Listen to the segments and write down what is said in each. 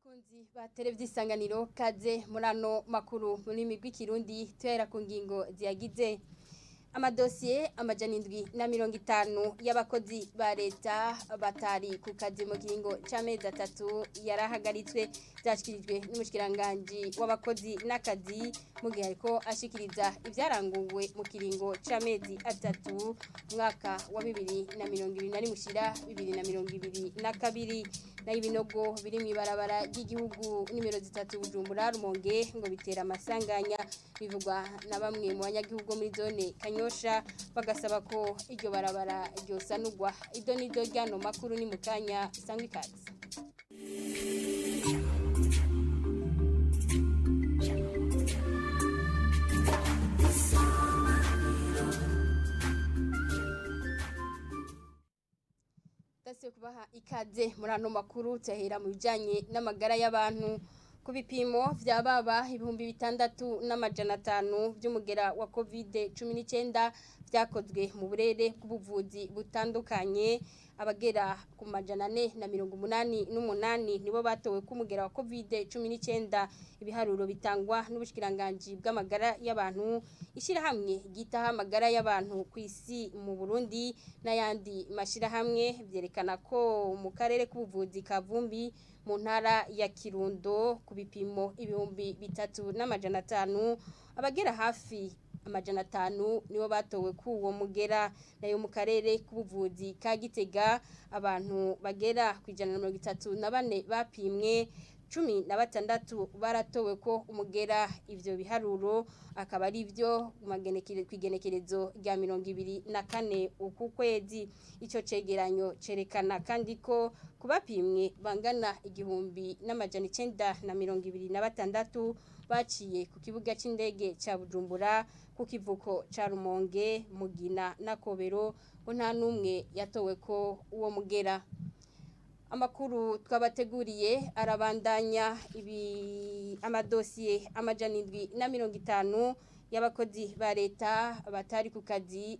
Bakunzi ba televiziyo Isanganiro, kaze muri ano makuru mu rurimi rw'Ikirundi. Tuhera ku ngingo ziyagize: amadosiye 750 y'abakozi ba leta batari ku kazi mu kiringo c'amezi 3 yarahagaritswe. Vyashikirijwe n'umushikiranganji w'abakozi n'akazi mu gihe ariko ashikiriza ivyaranguwe mu kiringo c'amezi 3, umwaka wa 2021 ushira 2022. Nayo ibinogo biri mw'ibarabara ry'igihugu nimero 3 Bujumbura Rumonge ngo bitera amasanganya, bivugwa na bamwe mu banyagihugu muri zone Kanyosha, bagasaba ko iryo barabara ryosanurwa. Ibyo niryo ryano makuru ni mukanya sangwa ikaze. Dasiyo kubaha ikaze muri ano makuru. Tuhera mu bijanye n'amagara y'abantu. Ku bipimo vya baba 6500 vy'umugera wa COVID-19 vyakozwe mu burere bw'ubuvuzi butandukanye, abagera ku 488 nibo batowe ku mugera wa COVID-19. Ibiharuro bitangwa n'ubushikiranganji bw'amagara y'abantu, ishirahamwe ryitaho amagara y'abantu kw'isi mu Burundi n'ayandi mashirahamwe, vyerekana ko mu karere k'ubuvuzi ka Vumbi mu ntara ya Kirundo, ku bipimo 3500, abagera hafi 500 nibo batowe kuwo mugera. Nayo mu karere k'ubuvuzi ka Gitega, abantu bagera ku 134 bapimwe, 16 baratowe ko umugera. Ivyo biharuro akaba ari byo kw'igenekerezo rya 24 uku kwezi. Ico cegeranyo cerekana kandi ko kubapimwe bangana 1926 baciye ku kibuga c'indege ca Bujumbura, ku kivuko ca Rumonge, Mugina na Kobero, ngo nta numwe yatowe ko uwo mugera. Amakuru twabateguriye arabandanya. Ibi amadosiye 750 y'abakozi ba leta batari ku kazi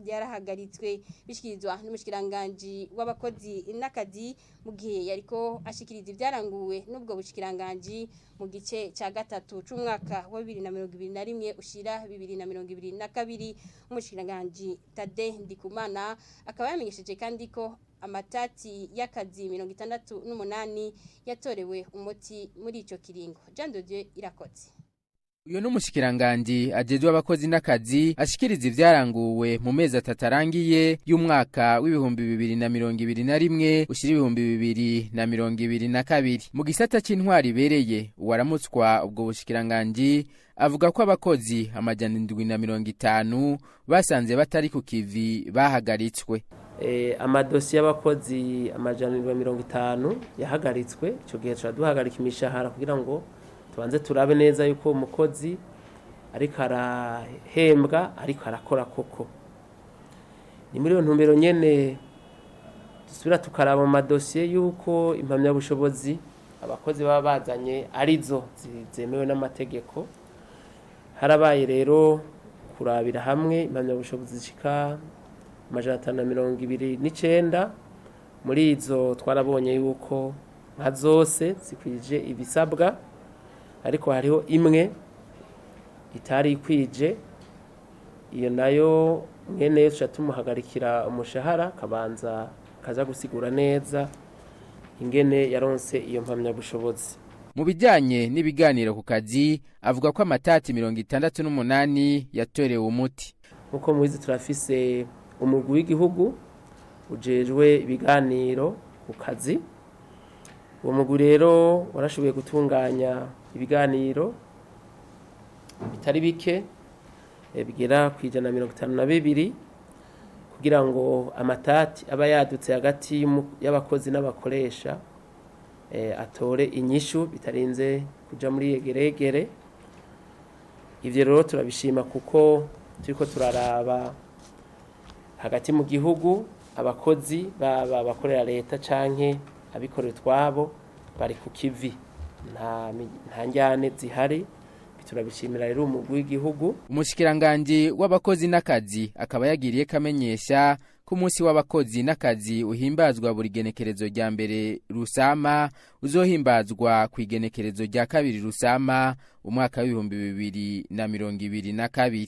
yarahagaritswe, bishikirizwa n'umushikiranganji w'abakozi n'akazi mu gihe yariko ashikiriza ivyaranguwe n'ubwo bushikiranganji mu gice ca gatatu c'umwaka wa 2021 ushira 2022. Umushikiranganji Tade Ndikumana akaba yamenyesheje kandi ko amatati y'akazi 68 yatorewe umuti muri ico kiringo. Jean de Dieu Irakoze. Uyo n'umushikiranganji ajejwe abakozi n'akazi ashikiriza ivyaranguwe mu mezi 3 arangiye y'umwaka w'2021 ushira 2022. Mu gisata c'intwari ibereye, uwaramutswa ubwo bushikiranganji avuga ko abakozi 750 basanze batari ku kivi bahagaritswe. Amadosiye y'abakozi 750 yahagaritswe. Ico gihe duhagarika imishahara kugira ngo tubanze turabe neza yuko umukozi ariko arahembwa, ariko arakora koko. Ni muri iyo ntumbero nyene dusubira tukaraba mu madosiye yuko impamyabushobozi abakozi baba bazanye arizo zemewe n'amategeko. Harabaye rero kurabira hamwe impamyabushobozi zishika 529. Muri izo twarabonye yuko nka zose zikwije ibisabwa, ariko hariho imwe itari ikwije. Iyo nayo mwene tuca tumuhagarikira umushahara, kabanza kaza gusigura neza ingene yaronse iyo mpamyabushobozi. Mu bijyanye n'ibiganiro ku kazi, avuga ko amatati 68 yatorewe umuti. Nk'uko mubizi, turafise umugwi w'igihugu ujejwe ibiganiro ku kazi. Uwo mugwi rero warashoboye gutunganya ibiganiro bitari bike, bigera ku 152, kugira ngo amatati aba yadutse hagati y'abakozi n'abakoresha atore inyishu bitarinze kuja muri yegeregere. Ivyo rero turabishima kuko turiko turaraba hagati mu gihugu, abakozi baba abakorera leta canke abikorera utwabo bari ku kivi, nta njyane zihari. Turabishimira rero umugwi w'igihugu. Umushikiranganji w'abakozi n'akazi akaba yagiriye kamenyesha ko umunsi w'abakozi n'akazi uhimbazwa buri genekerezo rya mbere Rusama uzohimbazwa ku igenekerezo rya kabiri Rusama umwaka w'2022.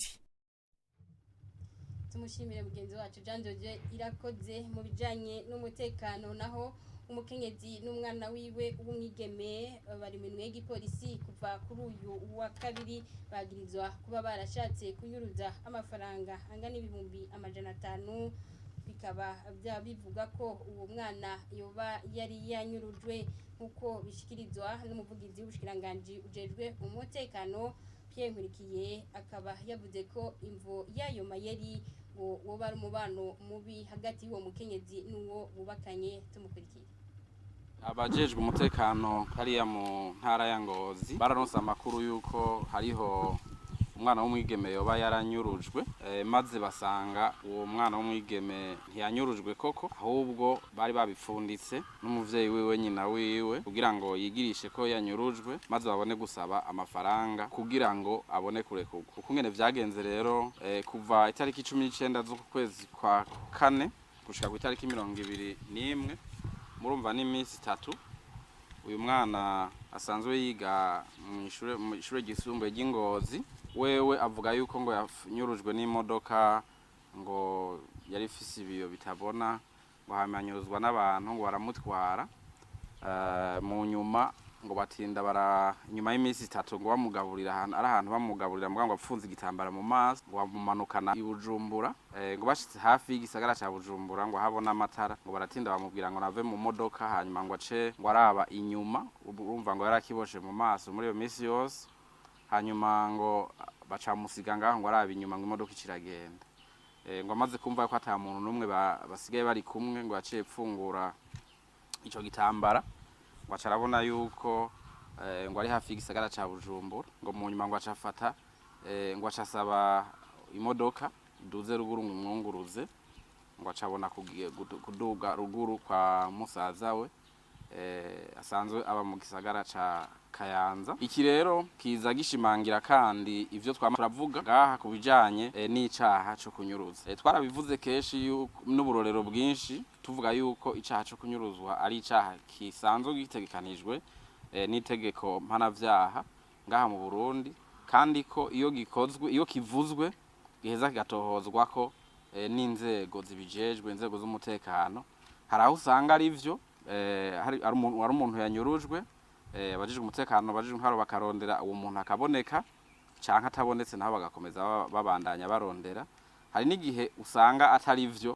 Tumushimire mugenzi wacu Jean Dodier Irakoze. Mu bijanye n'umutekano naho, umukenyezi n'umwana wiwe w'umwigeme bari mu minwe y'igipolisi kuva kuri uyu wa kabiri, bagirizwa kuba barashatse kunyuruza amafaranga angana 500,000. Bikaba bya bivuga ko uwo mwana yoba yari yanyurujwe, nk'uko bishikirizwa n'umuvugizi w'ubushikiranganji ujejwe umutekano, Pierre Nkurikiye. Akaba yavuze ko imvo y'ayo mayeri ngo woba ari umubano mubi hagati y'uwo mukenyezi n'uwo bubakanye. Tumukurikiye. Abajejwe umutekano hariya mu ntara ya Ngozi bararonse amakuru yuko hariho umwana w'umwigeme yoba yaranyurujwe, maze basanga uwo mwana w'umwigeme ntiyanyurujwe koko, ahubwo bari babipfunditse n'umuvyeyi wiwe, nyina wiwe, kugira ngo yigirishe ko yanyurujwe maze babone gusaba amafaranga kugira ngo abone kurekurwa. Uko ngene vyagenze rero, kuva itariki 19 z'uku kwezi kwa kane gushika ku itariki 21, murumva n'iminsi 3, uyu mwana asanzwe yiga mu ishure ryisumbuye ry'Ingozi, wewe avuga yuko ngo yanyurujwe n'imodoka ngo yari ifise ibiyo bitabona, ngo hanyuma n'abantu ngo baramutwara. Mu nyuma ngo batinda bara nyuma y'iminsi 3 ngo bamugaburira ahantu ari ahantu bamugaburira, muga ngo apfunze igitambara mu maso, ngo bamumanukana i Bujumbura. Ngo bashitse hafi y'igisagara ca Bujumbura ngo habona amatara, ngo baratinda bamubwira ngo nave mu modoka, hanyuma ngo ace ngo araba inyuma, urumva ngo yarakiboshe mu maso muri iyo minsi yose, hanyuma ngo bacamusiga ngaho ngo araba inyuma, ngo imodoka iciragenda. Ngo amaze kumva ko ata muntu n'umwe basigaye bari kumwe, ngo yaciye pfungura ico gitambara, ngo aca arabona yuko ngo ari hafi y'igisagara ca Bujumbura. Ngo mu nyuma ngo aca afata, ngo aca asaba imodoka iduze ruguru ngo imwunguruze, ngo aca abona kuduga ruguru kwa musaza we asanzwe aba mu gisagara ca Kayanza. Iki rero kiza gishimangira kandi ivyo twama turavuga ngaha ku bijanye n'icaha co kunyuruza. Twarabivuze kenshi n'uburorero bwinshi, tuvuga yuko icaha co kunyuruzwa ari icaha kisanzwe gitegekanijwe n'itegeko mpanavyaha ngaha mu Burundi, kandi ko iyo gikozwe, iyo kivuzwe, giheza kigatohozwa ko n'inzego zibijejwe, inzego z'umutekano. Hari aho usanga ari vyo, hari umuntu yanyurujwe, abajejwe umutekano, abajejwe intwaro bakarondera uwo muntu akaboneka, canke atabonetse naho bagakomeza babandanya barondera. Hari n'igihe usanga atari vyo.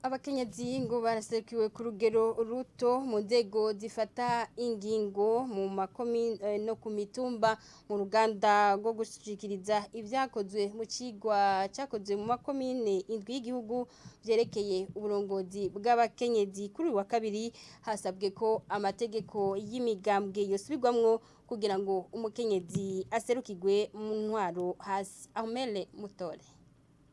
Abakenyezi ngo baraserukiwe ku rugero ruto mu nzego zifata ingingo mu makomine no ku mitumba. Mu ruganda rwo gushikiriza ibyakozwe mu cigwa cyakozwe mu makomine indwi y'igihugu vyerekeye uburongozi bw'abakenyezi kuri uyu wa kabiri, hasabwe ko amategeko y'imigambwe yosubirwamwo kugira ngo umukenyezi aserukirwe mu ntwaro hasi. Ahmele Mutore.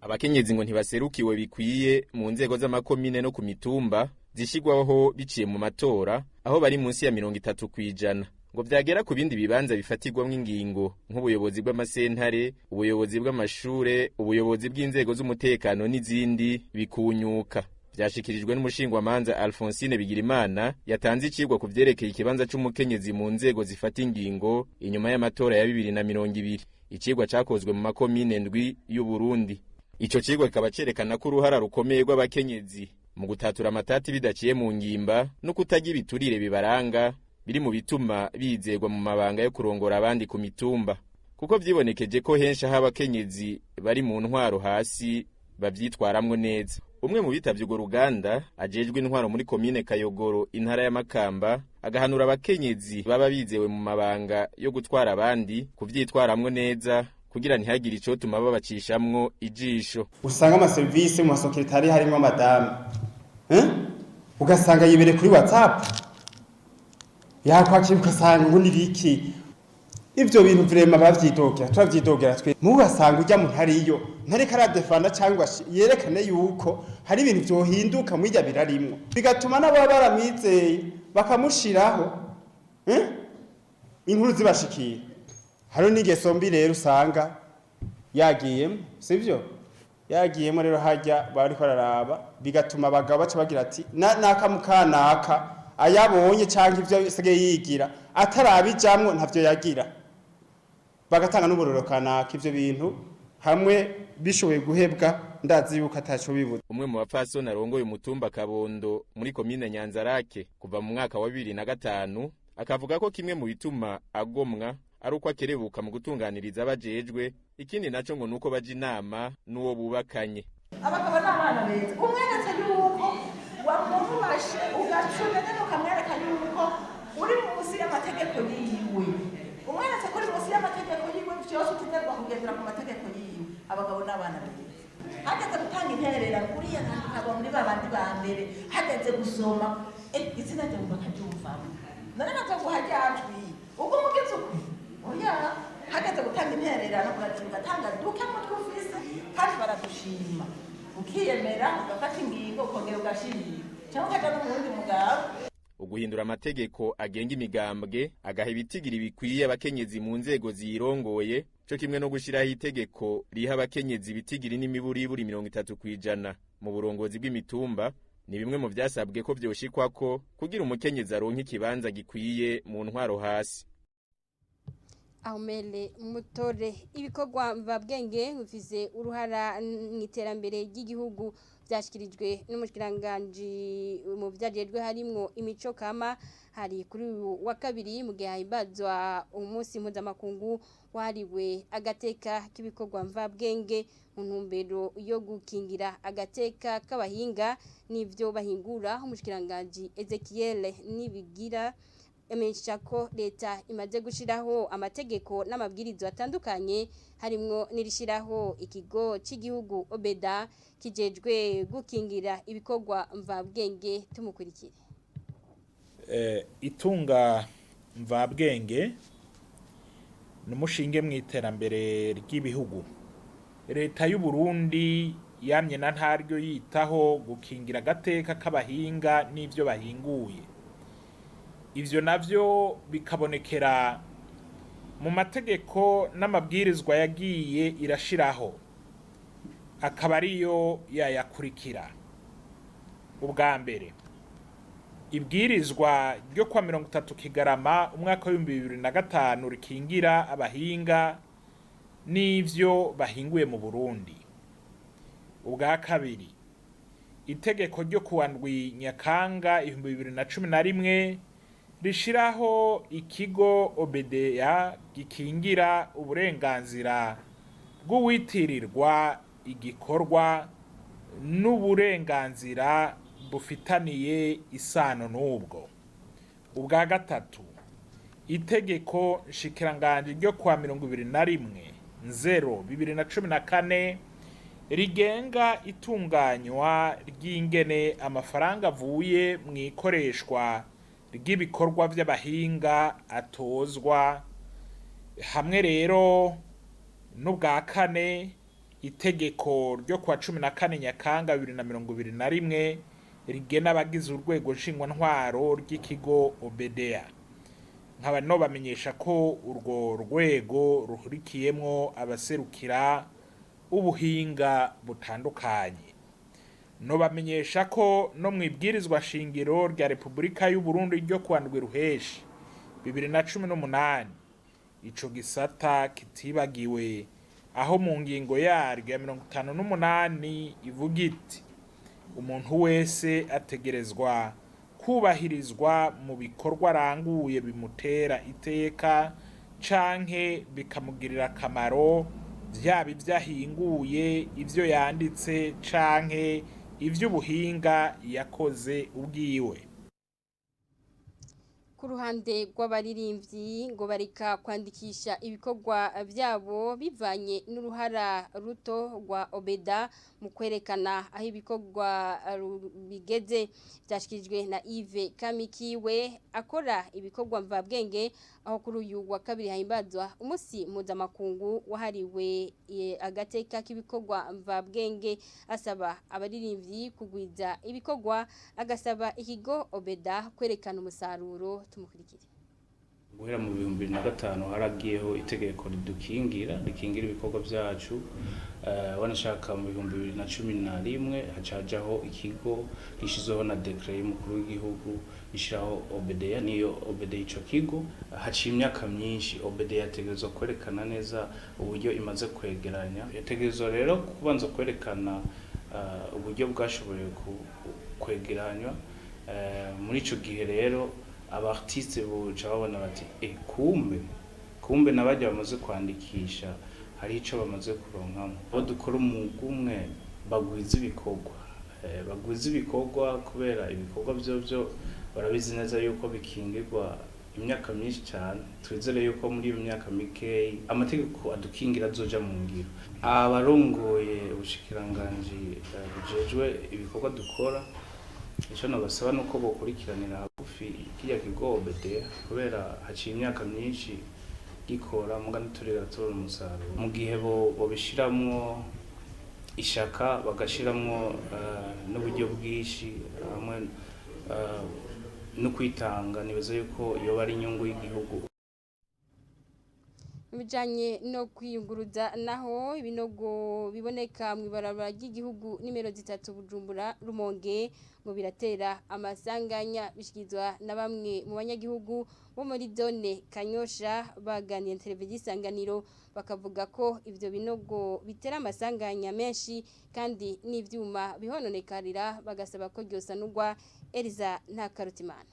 Abakenyezi ngo ntibaserukiwe bikwiye mu nzego z'amakomine no ku mitumba zishyirwaho biciye mu matora, aho bari munsi ya 30%. Ngo vyagera ku bindi bibanza bifatirwamwo ingingo, nk'ubuyobozi bw'amasentare, ubuyobozi bw'amashure, ubuyobozi bw'inzego z'umutekano n'izindi, bikunyuka. Vyashikirijwe n'umushingwamanza Alphonsine Bigirimana, yatanze icigwa ku vyerekeye ikibanza c'umukenyezi mu nzego zifata ingingo inyuma y'amatora ya 2020. Icigwa cakozwe mu makomine ndwi y'u Burundi. Ico cigwa kikaba cerekana ko uruhara rukomeye rw'abakenyezi mu gutatura amatati bidaciye mu ngimba no kutagira ibiturire bibaranga biri mu bituma bizegwa mu mabanga yo kurongora abandi ku mitumba, kuko vyibonekeje ko henshi aho abakenyezi bari mu ntwaro hasi bavyitwaramwo neza. Umwe mu bitavye urwo ruganda ajejwe intwaro muri komine Kayogoro, intara ya Makamba, agahanura abakenyezi baba bizewe mu mabanga yo gutwara abandi kuvyitwaramwo neza kugira ntihagire icotuma babacishamwo ijisho. Usanga amaserivisi mu masekretari harimo amadamu, ugasanga yibere kuri WhatsApp, yakwakira ugasanga ngo ni biki ivyo bintu. Vraiment bavyidogera, turavyidogera twe. Mugasanga ujya mu ntariyo ntariko aradefanda cyangwa yerekane yuko hari ibintu vyohinduka mwirya birarimwo, bigatuma n'ababa baramwizeye bakamushiraho inkuru zibashikiye. Hariho n'ingeso mbi rero usanga yagiyemo, sivyo? Yagiyemo rero hajya bariko bararaba, bigatuma abagabo baca bagira ati naka mukanaka ayabonye canke ivyo asigaye yigira atarabijamwo ntavyo yagira, bagatanga n'uburoro kanaka. Ivyo bintu hamwe bishoboye guhebwa, ndazi yuko ataco bibuza. Umwe mu bapfasoni arongoye umutumba Kabondo muri komine Nyanzarake kuva mu mwaka wa 2005 akavuga ko kimwe mu bituma agomwa ari uko akerebuka mu gutunganiriza abajejwe, ikindi naco ngo nuko baja inama n'uwo bubakanye. Abagabo n'abana beza, umweretse yuko wamubashe, ugacunga nyine, ukamwereka yuko uri munsi y'amategeko yiwe, umweretse ko uri munsi y'amategeko yiwe, vyose utegerezwa kugendera ku mategeko yiwe. Abagabo n'abana beza, hageze gutanga intererano uriya nandikagwa muri babandi ba mbere, hageze gusoma izina ryawe bakaryumvamo, none bazoguha ryajwi ubwo umugize ukwe? Oya, hageze gutanga intererano uragenda ugatanga duke mutwe ufise, kandi baragushima, ukiyemera, ugafata ingingo, ukongera ugashima cyangwa ukaja no mu wundi mugabo. Uguhindura amategeko agenga imigambwe agaha ibitigiri bikwiye abakenyezi mu nzego ziyirongoye, co kimwe no gushiraho itegeko riha abakenyezi ibitigiri n'imiburiburi 30% mu burongozi bw'imitumba, ni bimwe mu vyasabwe ko vyoshikwako kugira umukenyezi aronke ikibanza gikwiye mu ntwaro hasi. Ahumele Mutore. Ibikorwa mvabwenge bifise uruhara mu iterambere ry'igihugu, byashyikirijwe n'umushikiranganji mu vyajejwe harimwo imico kama, hari kuri uyu wa kabiri mu gihe himbazwa umunsi mpuzamakungu wahariwe agateka k'ibikorwa mvabwenge, mu ntumbero yo gukingira agateka k'abahinga n'ivyo bahingura. Umushikiranganji Ezekiel Nibigira amenyesha ko leta imaze gushiraho amategeko n'amabwiriza atandukanye, harimwo n'irishiraho ikigo cy'igihugu Obeda kijejwe gukingira ibikorwa mvabwenge. Tumukurikire. Itunga mvabwenge ni umushinge mu iterambere ry'ibihugu. Leta y'u Burundi yamye na ntaryo yitaho gukingira agateka k'abahinga n'ivyo bahinguye. Ivyo navyo bikabonekera mu mategeko n'amabwirizwa yagiye irashiraho, akaba ariyo yayakurikira: ubwa mbere, ibwirizwa ryo kwa 30 Kigarama umwaka w'2005 rikingira abahinga n'ivyo bahinguye mu Burundi; ubwa kabiri, itegeko ryo kuwa 7 Nyakanga 2011 rishiraho ikigo Obedeya gikingira uburenganzira bw'uwitirirwa igikorwa n'uburenganzira bufitaniye isano n'ubwo; ubwa gatatu, itegeko nshikiranganji ryo kuwa 21-0-2014 rigenga itunganywa ry'ingene amafaranga avuye mu ikoreshwa ry'ibikorwa vy'abahinga atozwa, hamwe rero n'ubwa kane, itegeko ryo kuwa 14 Nyakanga 2021 rigena abagize urwego nshingwantwaro ry'ikigo Obedea. Nkaba nobamenyesha ko urwo rwego ruhurikiyemwo abaserukira ubuhinga butandukanye. Nobamenyesha ko no mu ibwirizwa shingiro rya Repubulika y'u Burundi ryo kuwa 7 Ruheshi 2018 ico gisata kitibagiwe, aho mu ngingo yaryo ya 58 ivuga iti: "Umuntu wese ategerezwa kubahirizwa mu bikorwa aranguye bimutera iteka canke bikamugirira akamaro, vyaba ivyo ahinguye, ivyo yanditse canke ivy'ubuhinga yakoze ubwiwe." Ku ruhande rw'abaririmbyi, ngo bareka kwandikisha ibikorwa byabo bivanye n'uruhara ruto rwa Obeda mu kwerekana aho ibikorwa bigeze. Byashyikirijwe na Yves Kamikiwe akora ibikorwa mvabwenge, aho kuri uyu wa kabiri himbazwa umunsi mpuzamakungu wahariwe agateka k'ibikorwa mvabwenge. Asaba abaririmbyi kugwiza ibikorwa, agasaba ikigo Obeda kwerekana umusaruro. Tumukurikire. Guhera mu 2005 haragiyeho itegeko ridukingira, rikingira ibikorwa byacu. Wanashaka mu 2011 hacajaho ikigo gishizeho na décret y'umukuru w'igihugu ishiraho OBDA, niyo OBDA. Ico kigo haciye imyaka myinshi. OBDA yategerezwa kwerekana neza uburyo imaze kwegeranya, yategerezwa rero kubanza kwerekana uburyo bwashoboye kwegeranywa. Muri ico gihe rero aba artiste boca babona bati: "E, kumbe nabajya bamaze kwandikisha hari ico bamaze kuronkamo." Abo dukora umwuga umwe bagwiza ibikorwa kubera ibikorwa byo barabizi neza yuko bikingirwa imyaka myinshi cyane. Twizere yuko muri iyo myaka mikeyi amategeko adukingira azoja mu ngiro. Abarongoye ubushikiranganji bujejwe ibikorwa dukora, icyo nabasaba ni uko bokurikiranira hagufi kirya kigo OBDA, kubera haciye imyaka myinshi gikora muga ntiturigera tubona umusaruro. Mu gihe bobishiramwo ishaka, bagashiramwo n'uburyo bwinshi hamwe no kwitanga, nibaza yuko yoba ari inyungu y'igihugu. Mu bijanye no kwiyunguruza naho, ibinogo biboneka mu ibarabara ry'igihugu nimero 3 Bujumbura Rumonge ngo biratera amasanganya, bishikirizwa na bamwe mu banyagihugu bo muri zone Kanyosha baganiye na televiziyo Isanganiro, bakavuga ko ivyo binogo bitera amasanganya menshi kandi n'ivyuma bihononekarira, bagasaba ko ryosanurwa. Eliza Ntakarutimana.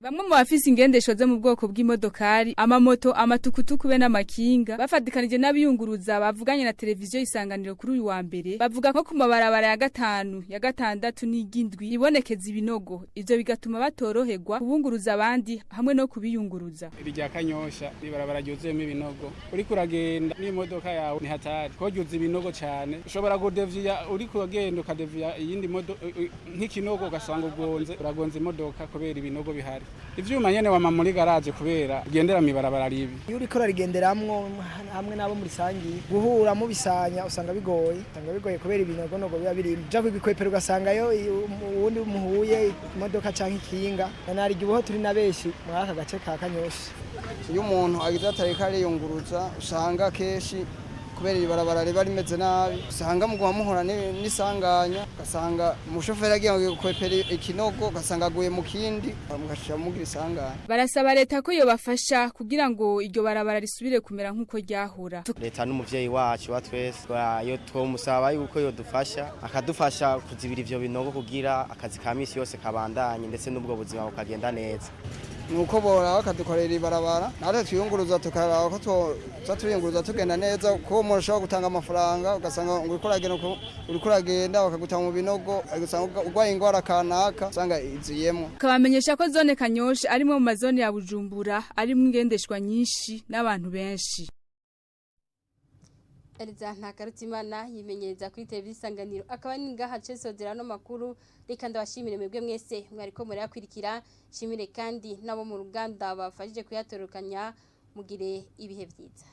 Bamwe mu bafise ingendesho zo mu bwoko bw'imodokari, amamoto, amatukutuku be n'amakinga, bafatikanije n'abiyunguruza bavuganye na televiziyo Isanganiro kuri uyu wa mbere, bavuga ko ku mabarabara ya 5, ya 6 n'igindwi ibonekeza ibinogo, ivyo bigatuma batoroherwa kubunguruza abandi hamwe no kubiyunguruza. Iri rya Kanyosha, ibarabara ryuzuyemo ibinogo. Uriko uragenda n'imodoka yawe ni hatari ko ryuzuye ibinogo cyane, ushobora kudeviya, uriko uragenda ukadeviya iyindi modoka nk'ikinogo, ugasanga ugonze, uragonze imodoka kubera ibinogo bihari. Ivyuma nyene wama muri garage kubera ugendera mw'ibarabara ribi. Iyo uriko urarigenderamwo hamwe n'abo muri sangi guhura mubisanya, usanga bigoye kubera ibinogonogo biba birimo. Uja kugikwepera ugasangayo uwundi muhuye, imodoka canke ikinga. Narigi ubuho turi na benshi muri aka gace ka Kanyosha. Iyo umuntu agize atariko ariyunguruza, usanga kenshi kubera iri barabara riba rimeze nabi, usanga muguma muhura n'isanganya, ugasanga umushoferi agiye gukwepera ikinogo, ugasanga aguye mu kindi, mugaca mugira isanganya. Barasaba leta ko yobafasha kugira ngo iryo barabara risubire kumera nk'uko ryahora. Leta n'umuvyeyi wacu wa twese, yo twomusaba yuko yodufasha, akadufasha kuzibira ivyo binogo kugira akazi ka misi yose kabandanye, ndetse n'ubwo buzima bukagenda neza. Nuko boraba bakadukorera ibarabara, natwe twiyunguruza tukaraba ko tuza turiyunguruza tugenda neza, kuko umuntu ushobora gutanga amafaranga ugasanga ngo uriko uragenda uriko uragenda bakaguta mu binogo, ugasanga urwaye ingwara kanaka, usanga iziyemo. Kabamenyesha ko zone Kanyosha arimwe mu mazone ya Bujumbura arimwo ingendeshwa nyinshi n'abantu benshi. Eliza Ntakarutimana yimenyereza kuri televiziyo Isanganiro, akaba ni ngaha cesodera no makuru. Reka ndabashimire mwebwe mwese mwariko murayakwirikira, shimire kandi nabo mu ruganda bafashije kuyatorokanya. Mugire ibihe vyiza.